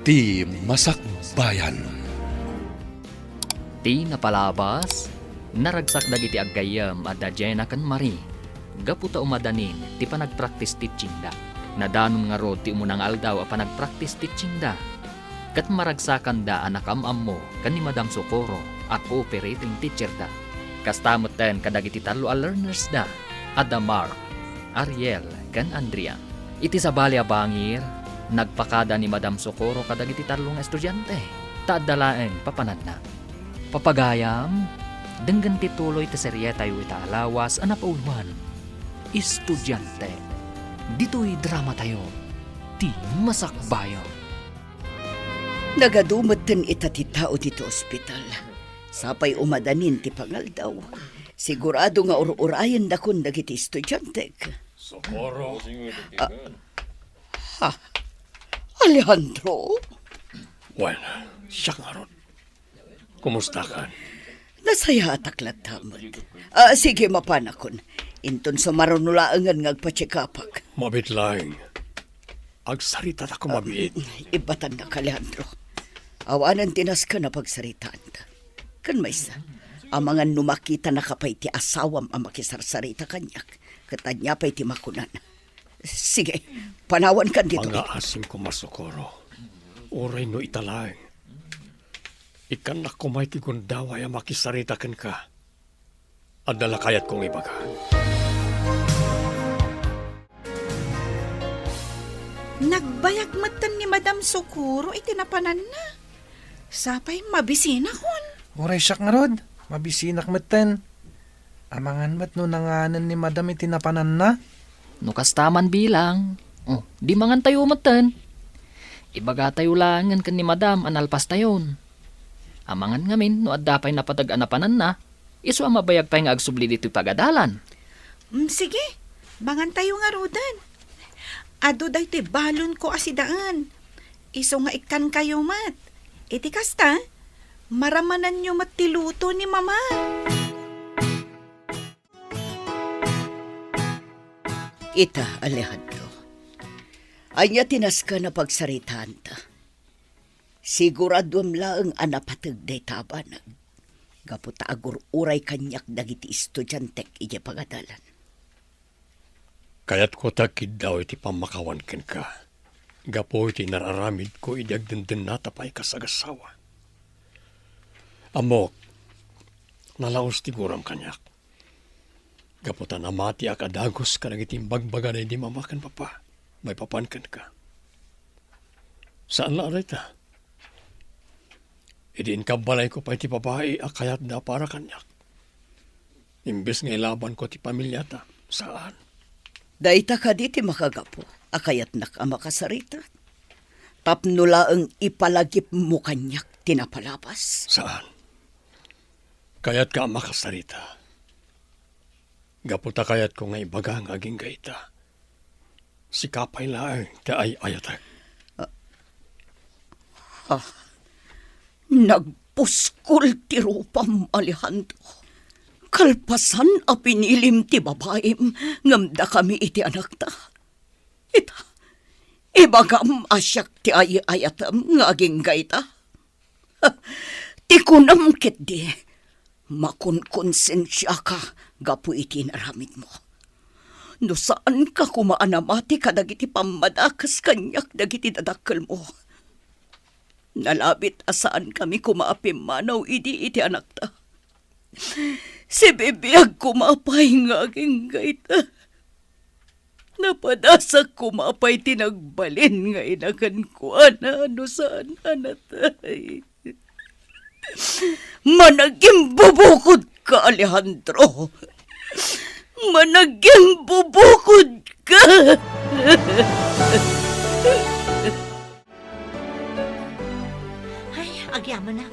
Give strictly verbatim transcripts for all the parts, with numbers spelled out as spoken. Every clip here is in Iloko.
Ti Masakbayan. Ti napalabas, naragsak dagiti aggayyem a da Jenna ken Marie, gapu ta umadanin ti panagpractice teachingda. Nadanon ngarud ti umuna nga aldaw a panagpractice teachingda, ket maragsakanda a nakam-ammo ken ni Madam Socorro a cooperating teacherda. Kasta metten kadagiti tallo a learnersda a da Mark, Ariel, ken Andrea. Iti sabali a bangir, nagpakada ni Madam Socorro kadagiti tallo nga estudiante, ta adda laeng papananna. Papagayam, denggen ti tuloy ti serietayo ita a lawas a napauluan, Estudiante. Ditoy dramatayo, Ti Masakbayan. Nagadu metten ita ti tao ditoy ospital. Sapay umadanin ti pangaldaw. Sigurado nga ur-urayendakon dagiti estudiantek. Socorro. Ah, ha? Alejandro? Wen, siak ngarud. Kumustakan? Nasayaatak latta met. Ah, sige, mapanakon. Inton sumaruno laengen nga agpa-check-upak. Mabiit laeng. Agsaritatak mabiit. Ah, ibbatannak, Alejandro. Awanen ti nasken a pagsaritaanta. Ken maysa, amangan no makitanaka pay ti asawam a makisarsarita kaniak, ket ania pay ti makunan? Sige, panawankan ditoy. Pangngaasim koma, Socorro. Uray no ita laeng. Ikkannak koma iti gundaway a makisarita kenka. Adda la kayatko nga ibaga. Nagbayag metten ni Madam Socorro iti napananna. Sapay mabisinakon. Uray siak ngarud, mabisinak metten. Amangan met no nanganen ni Madam iti napananna? No kasta man bilang, oh, di mangantayo metten. Ibagatayo laengen ken ni Madam a nalpastayon. Amangan ngamin no adda pay napateg a napananna, isu a mabayag pay nga agsubli ditoy pagadalan. Mm, sige, mangantayo ngaruden. Adu daytoy balonko a sidaen. Isu nga ikkankayo met. Iti kasta, maramananyo met ti luto ni Mama. Ita, Alejandro. Ania ti nasken a pagsaritaanta? Siguraduem laeng a napateg dayta a banag, gapu ta agur-uray kaniak dagiti estudiantek idiay pagadalan. Kayatko ti agkiddaw iti pammakawan kenka, gapu iti nar-aramidko idi agdendennata pay kas agassawa. Ammok, nalaus ti guram kaniak. Gapu ta namatiak a dagus kadagiti imbagbaga daydi mama ken papa maipapan kenka. Saan la a dayta. Idi inkabbalayko pay ti babai a kayatda para kaniak, imbes nga ilabanko ti familiata, saan. Dayta kadi ti makagapu a kayatnak a makasarita? Tapno laeng ipalagipmo kaniak ti napalabas? Saan. Kayatka a makasarita. Gapu ta kayatko nga ibaga nga agingga ita. Sika pay laeng ti ay-ayatek. Ah, nagpuskol ti rupam, Alejandro. Kalpasan a pinilim ti babaim ngem dakami iti anakta. Ita, ibagam a siak ti ay-ayatem nga agingga ita. Ti kunam ketdi, makonkonsensiaka gapu iti inaramidmo. No saanka koma a namati kadagiti pammadakes kaniak dagiti dadakkelmo, nalabit a saankami koma a pimmanaw idi iti anakta. Sibibiag koma pay nga agingga ita. Napadasak koma pay ti nagbalin nga ina kenkuana no saan a natay. Managimbubukod ka, Alejandro. Managimbubukod ka. Ay, agyamanak.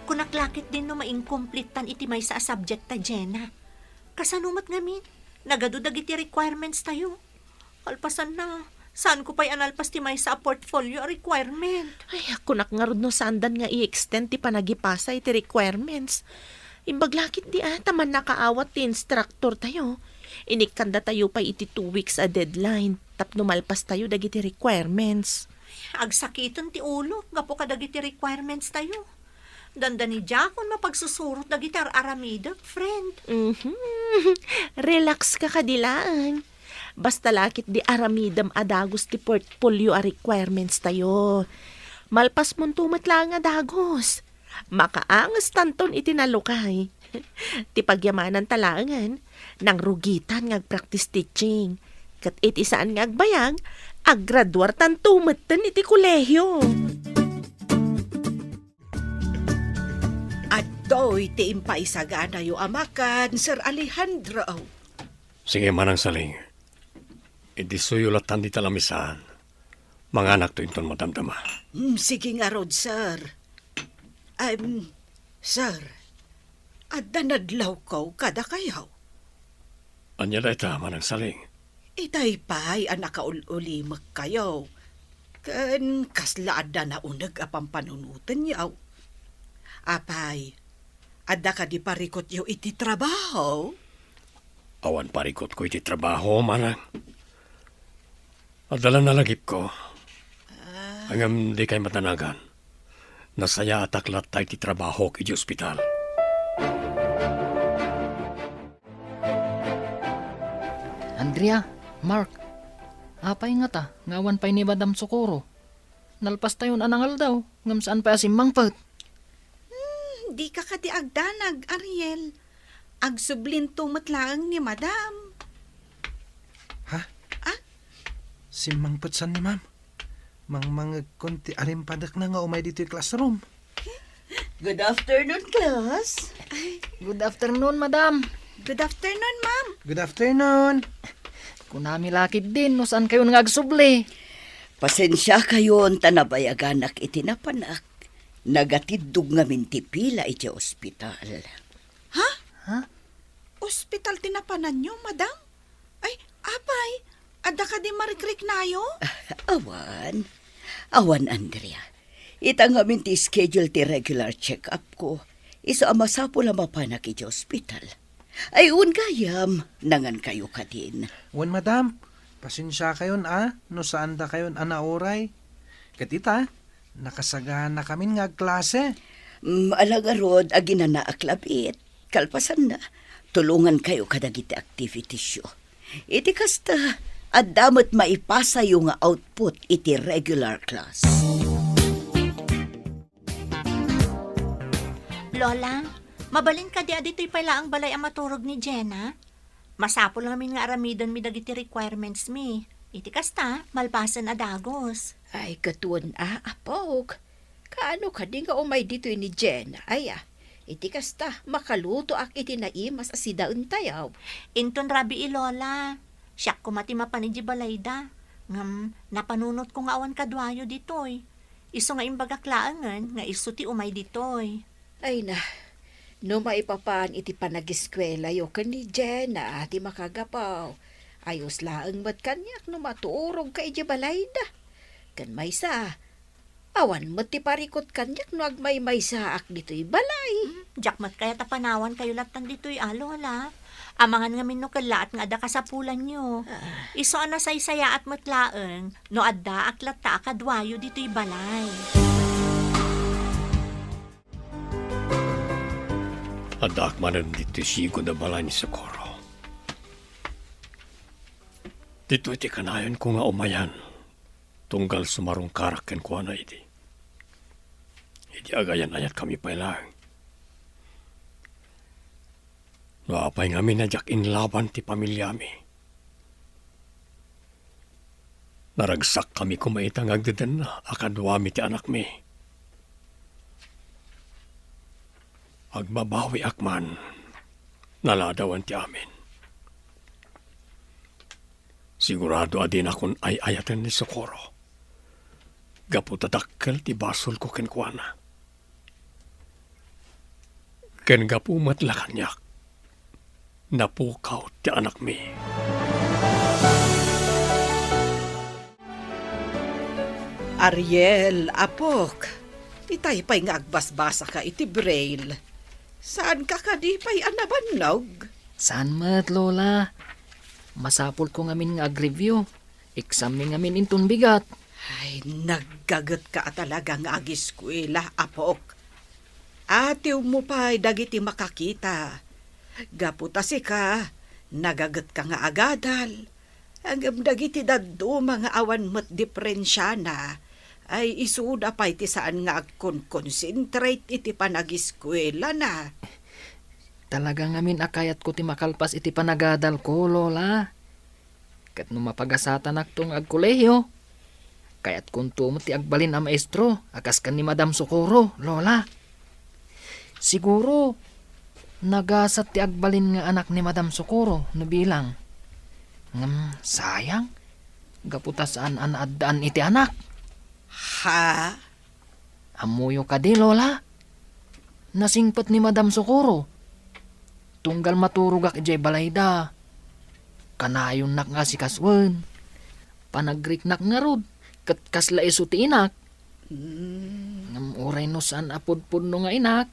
Kunak la ketdin no maingkomplitan iti maysa a subject ta, Jenna. Kasano met ngamin? Nagadu dagiti requirements tayo. Kalpasanna, saanko pay a nalpas ti maysa a portfolio a requirement. Ay, kunak ngarud no saandan nga i-extend ti panagipasa iti requirements. Imbag la ketdi a, ta mannakaawat ti instructor tayo. Inikkanda tayo pay iti two weeks a deadline tapno malpas tayo dagiti requirements. Agsakiten ti ulo gapu kadagiti requirements tayo. Dandani diakon mapagsusurot dagiti ar-aramidek, friend. Mhm. Relax ka kadi laeng. Basta la ket di aramidem a dagus ti portfolio a requirements tayo. Malpasmonto met laeng a dagus. Makaangestanton iti nalukay. Ti pagyamananta laengen, nangrugitan nga agpractice teaching. Ket iti saan nga agbayag, aggraduartanto metten iti kolehio. Adtoy ti impaisaganayo a makan, Sir Alejandro. Sige, Manang Saling. Idissoyo lattan dita lamisaan. Manganakto inton madamdama. Mm, sige ngarud, sir. Em, sir, adda nadlawko kadakayo. Ania dayta, Manang Saling? Itay pay a nakaul-ulimekkayo. Ken kasla adda nauneg a pampanunotenyo. Apay, adda kadi parikutyo iti trabaho? Awan parikutko iti trabaho, Manang. Adda la nalagipko. Ah. Ngem dikay madanagan. Nasayaatak latta iti trabahok iti ospital. Andrea, Mark, apay ngata nga awan pay ni Madam Socorro? Nalpastayon a nangaldaw, ngem saan pay a simmangpet. Hmm, dika kadi agdanag, Ariel. Agsublinto met laeng ni Madam. Ha? Ah? Simmangpet san ni Ma'am? Mangmangegkon ti arimpadekna nga umay ditoy classroom. Good afternoon, class. Good afternoon, madam. Good afternoon, ma'am. Good afternoon. Kunami la ketdin no saan kayon nga agsubli. Pasensia kayon ta nabayaganak iti napanak. Nagatiddog ngamin ti pila iti ospital. Ha? Ha? Ospital ti napananyo, madam? Ay, apay, adda kadi marikriknayo? Awan. Awan, Andrea. Ita ngamin ti schedule ti regular check-up ko. Isu a masapul a mapanak iti ospital. Ay, wen gayam, nangan kayo kadin. Wen, madam. Pasensia kayon a, no saan da kayon a nauray. Ket ita, nakasagana kamin nga agklase. Mm, ala ngarud, aginanaak labit. Kalpasanna, tulongan kayo kadagiti activitiesyo. Iti kasta, adda met maipasayo nga output iti regular class. Lola, mabalin kadi a ditoy pay laeng balay a maturog ni Jenna? Masapul ngamin nga aramidenmi dagiti requirements mi. Iti kasta, malpasen a dagus. Ay, ket wen a, apok. Kaano kadi nga umay ditoy ni Jenna, aya? Iti kasta, makalutoak iti naimas a sidaentayo. Inton rabii, Lola. Siak koma ti mapan idiay balayda. Ngem, napanunotko nga awan kaduayo ditoy. Isu nga imbagak laengen nga isu ti umay ditoy. Ay na, no maipapan iti panagiskuelayo ken ni Jenna ti makagapu, ayos laeng met kaniak no maturogka idiay balayda. Ken maysa, awan met ti parikut kaniak no agmaymaysaak ditoy balay. Hmm, diak met kayat a panawankayo lattan ditoy a, Lola. Amangan ngamin no kellaat nga adda kasapulanyo. Ah. Isu a nasaysayaat met laeng no addaak latta a kaduayo ditoy balay. Addaak manen ditoy sigon a balay ni Socorro. Ditoy ti kanayonko nga umayan, tunggal sumarungkarak kenkuana idi. Idi agayan-ayatkami pay laeng. No apay ngamin a diak inlaban ti pamiliami. Naragsakkami koma ita nga agdedenna a kaduami ti anakmi. Agbabawiak man, naladawan ti amin. Sigurado a dinakon ay-ayaten ni Socorro. Gapu ta dakkel ti basolko kenkuana. Ken gapu met la kaniak, napukaw ti anakmi. Ariel, apok, itay pay nga agbasbasaka iti braille. Saanka kadi pay a nabannog? Saan met, Lola. Masapulko ngamin nga ag-review. Exam mi ngamin inton bigat. Ay, naggagetka a talaga nga agiskuela, apok. Atiwmo pay dagiti makakita. Gapu ta sika, nagagetka nga agadal. Ngem dagiti dadduma nga awan met diperensiana, ay isuda pay ti saan nga agkonkonsentrate iti panagiskuelana. Talaga ngamin a kayatko ti makalpas iti panagadalko, Lola. Ket no mapagasatanakto nga agkolehiyo, kayatkonto met ti agbalin a maestro a kas ken ni Madam Socorro, Lola. Siguro, nagasat ti agbalin nga anak ni Madam Socorro no bilang. Ngem, sayang, gapu ta saan a naaddaan iti anak. Ha? Ammoyo kadi, Lola? Nasingpet ni Madam Socorro. Tunggal maturogak idiay balayda, kanayonnak nga asikasuen. Panagriknak ngarud, ket kasla isu ti inak. Mm. Ngem uray no saan a pudpudno nga inak,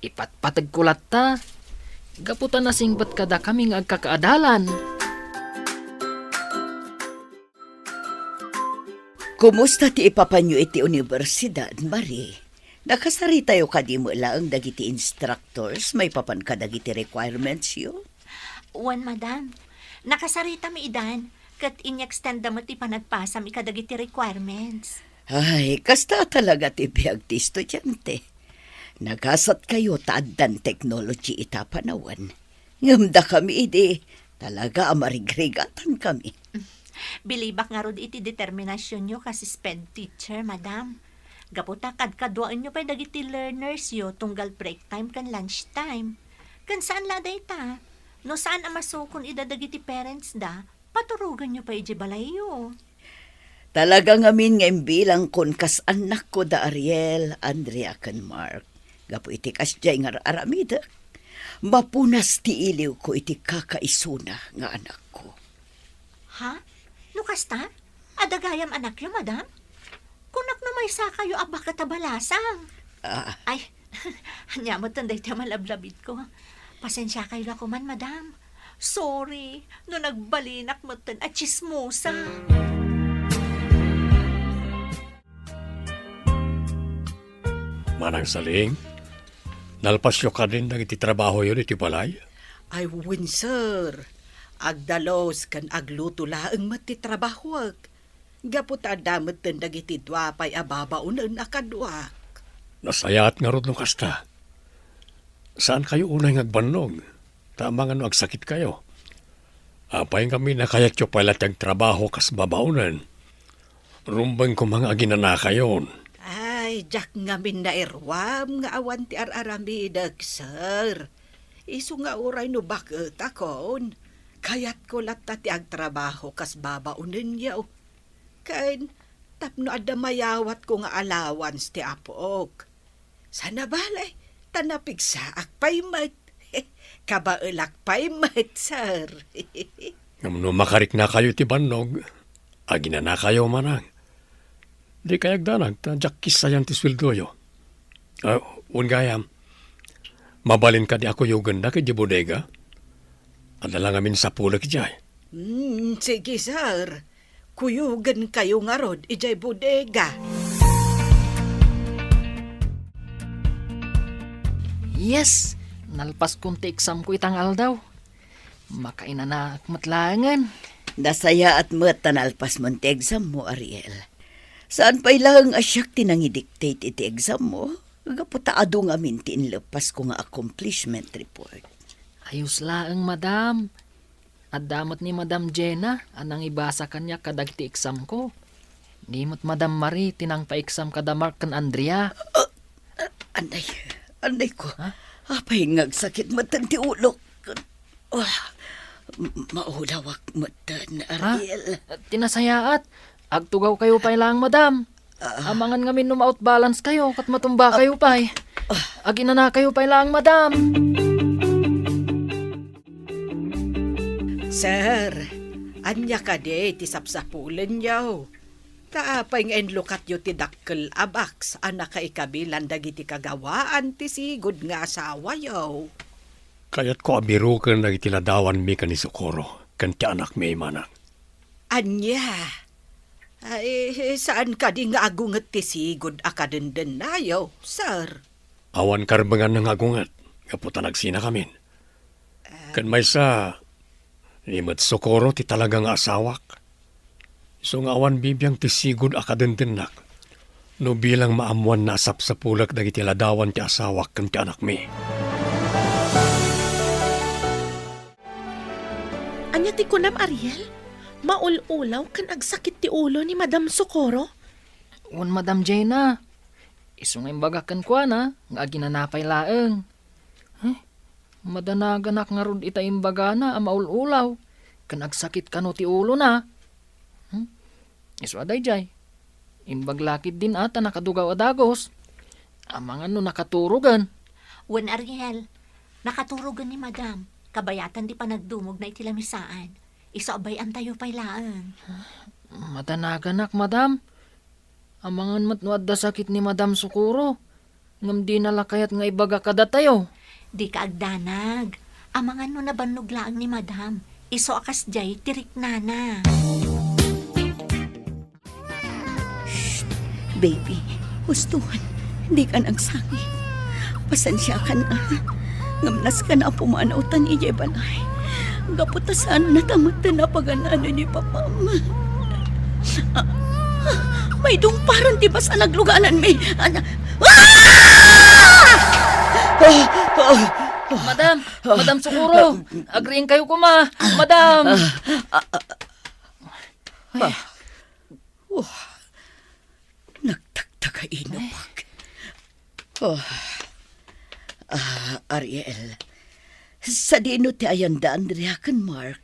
ipatpategko latta. Gapu ta nasingpet kadakami nga agkakaadalan. Kumusta ti ipapanyo iti universidad, Marie? Nakasaritayo kadi met laeng dagiti instructors maipapan kadagiti requirements yo? Wen, madam. Nakasaritami idan, ket in-extenda met ti panagpasami kadagiti requirements. Ay, kasta talaga ti biag ti estudiante. Nagasatkayo ta addan technology ita panawen. Ngem dakami idi, talaga a marigrigatankami. Bilibak ngarud iti determinasionyo kas SPED teacher, madam. Gapu ta kadkaduaenyo pay dagiti learnersyo tunggal break time ken lunch time. Ken saan la dayta, no saan a masukon ida dagiti parentsda, paturoganyo pay idiay balayyo. Talaga ngamin nga imbilangkon kas annakko da Ariel, Andrea, ken Mark. Gapu iti kasdiay nga ar-aramidek, mapunas ti iliwko iti kakaisuna nga anakko. Ha? No kasta? Adda gayam anakyo, madam? Kunak no maysakayo a baket a balasang. Ah. Ay, ania metten daytoy a malablabitko. Pasensiakayo la koman, madam. Sorry, no nagbalinak metten a tsismosa. Manang Saling, nalpasyo kadin dagiti trabahoyo iti balay? Ay, wen, sir. Agdalus ken agluto laeng met ti trabahoek. Gapu ta adda metten dagiti dua pay a babaonen a kaduak. Nasayaat ngarud no kasta. Saankayo unay nga agbannog, ta amangan no agsakitkayo. Apay ngamin a kayatyo pay la ti agtrabaho kas babaonen? Rumbeng koma nga aginanakayon. Ay, diak ngamin nairuam nga awan ti ar-aramidek, sir. Isu nga uray no baketakon, kayatko latta ti agtrabaho kas babaonenyo. Ken tapno adda mayawatko nga allowance ti apok. Sana bale, ta napigsaak pay met. Kabaelak pay met, sir. Ngem no makariknakayo ti bannog, aginanakayo manang. Dikay agdanag ta diak kissayan ti sueldoyo. Ah, wen gayam, mabalin kadi a kuyogendak idiay bodega? Adda la ngamin sapulek idiay. Hmm, sige, sir. Kuyogenkayo ngarud idiay bodega. Yes, nalpaskon ti examko ita nga aldaw. Makainanaak met laengen. Nasayaat met ta nalpasmon ti exammo, Ariel. Saan pay laeng a siak ti nangidictate iti exammo, gapu ta adu ngamin ti inleppasko nga accomplishment report. Ayos laeng, madam. Adda met ni Madam Jenna a nangibasa kaniak kadagiti examko. Ni met Madam Marie ti nangpa-exam kada Mark ken Andrea. Ah, ah, anay, anay ko. Ha? Apay nga agsakit metten ti ulok. Ah, m-, maulawak metten, ha? Ariel. Ti nasayaat, agtugawkayo pay laeng, madam. Ah. Amangan ngamin no ma-out balance kayo, ket matumba kayo pay. Ah. Aginanakayo pay laeng, madam. Sir, ania kadi ti sapsapulenyo? Ta apay nga inlukatyo ti dakkel a box a nakaikabilan dagiti kagawaan ti sigud nga asawayo? Kayatko a biroken dagiti ladawanmi ken ni Socorro ken ti anakmi, manang. Ania? Ay, saan kadi nga agunget ti sigud a kadendennayo, sir? Awan karbenganna nga agunget, gapu ta nagsinakamin. Ken maysa, ni met Socorro ti talaga nga asawak. Isu nga awan bibiang ti sigud a kadendennak no bilang maammoanna a sapsapulek dagiti ladawan ti asawak ken ti anakmi. Ania ti kunam, Ariel? Maul-ulaw ken agsakit ti ulo ni Madam Socorro? Wen, Madam Jena. Isu nga imbagak kenkuana nga aginana pay laeng. Huh? Madanaganak ngarud ita imbagana a maul-ulaw ken agsakit kano ti ulona. Hmm? Isu a daydiay. Imbag la ketdin a ta nakadugaw a dagus. Amangan no nakaturogen. Wen, Ariel, nakaturogen ni Madam. Kabayatan ti panagdumogna iti lamisaan. Isu a bay-antayo pay laeng. Madanaganak, Madam. Amangan met no adda sakit ni Madam Socorro, ngem dina la kayat nga ibaga kadatayo. Dika agdanag. Amangan no nabannog laeng ni Madam. Isu a kasdiay ti riknana. Shh! Baby, hustoan. Dika nagsangi. Pasensiakan a. Ngem nasken a pumanawtan idiay balay. Gapu ta saanna ta metten a pagan-anen ni papam. Ah, ah, maidungparan ti basa naglugananmi. Ana-, ah! Ah! Ah! Madam! Madam Socorro! Agriingkayo koma! Madam! Ah! Ah! Ah! Ah! Wah, nagtagtagainupek. Oh. Ah, Ariel, sadino ti ayan da Andrea ken Mark?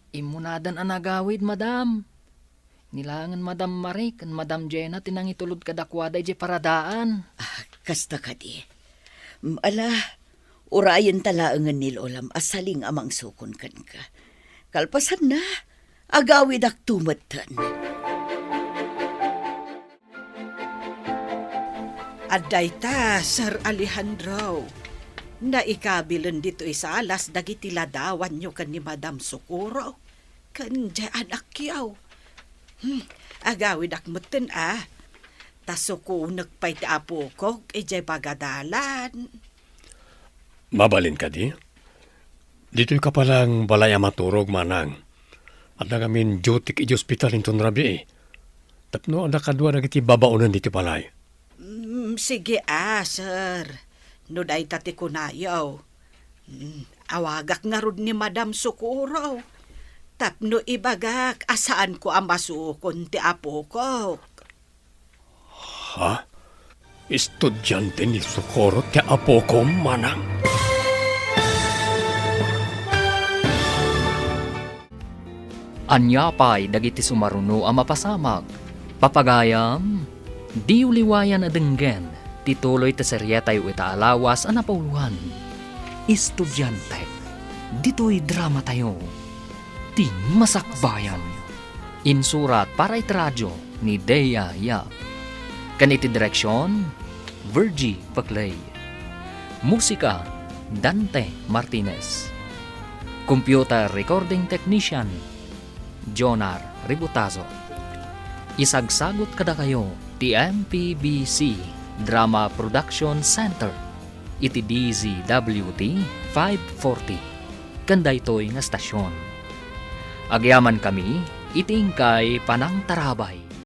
Immunadan a nagawid, Madam. Ni laengen Madam Marie ken Madam Jena ti nangitulod kadakuada idiay paradaan. Ah, kasta kadi. Mm, ala, urayenta laengen ni Lolam a saling a mangsukon kenka. Kalpasanna, agawidakto metten. Adda ita, Sir Alejandro. Naikabilen ditoy salas dagiti ladawanyo ken ni Madam Socorro ken diay anakyo. Hmm, agawidak metten a, ta sukonek pay ti apokok idiay pagadalan. Mabalin kadi? Ditoyka pay laeng balay a maturog, manang. Adda ngamin dutyk idiay ospital inton rabii. Tapno adda kadua dagiti babaonen ditoy balay. Mm, sige a, sir. No dayta ti kunayo. Mm, awagak ngarud ni Madam Socorro. Tapno ibagak a saanko a masukon ti apokok. Ha? Estudiante ni Socorro ti apokom, manang? Ania pay dagiti sumaruno a mapasamak? Papagayam, diyo liwayan a denggen ti tuloy ti serietayo ita a lawas a napauluan, Estudiante. Ditoy dramatayo, ti masakbayan. Insurat para iti radio ni Dea Yap. Ken iti direksion, Virgie Paclay. Musika, Dante Martinez. Computer recording technician, Jonar Ributazo. Isagsagut kadakayo ti M P B C Drama Production Center iti D Z W T five forty ken daytoy nga estasion. Agyamankami iti inkay panangtarabay.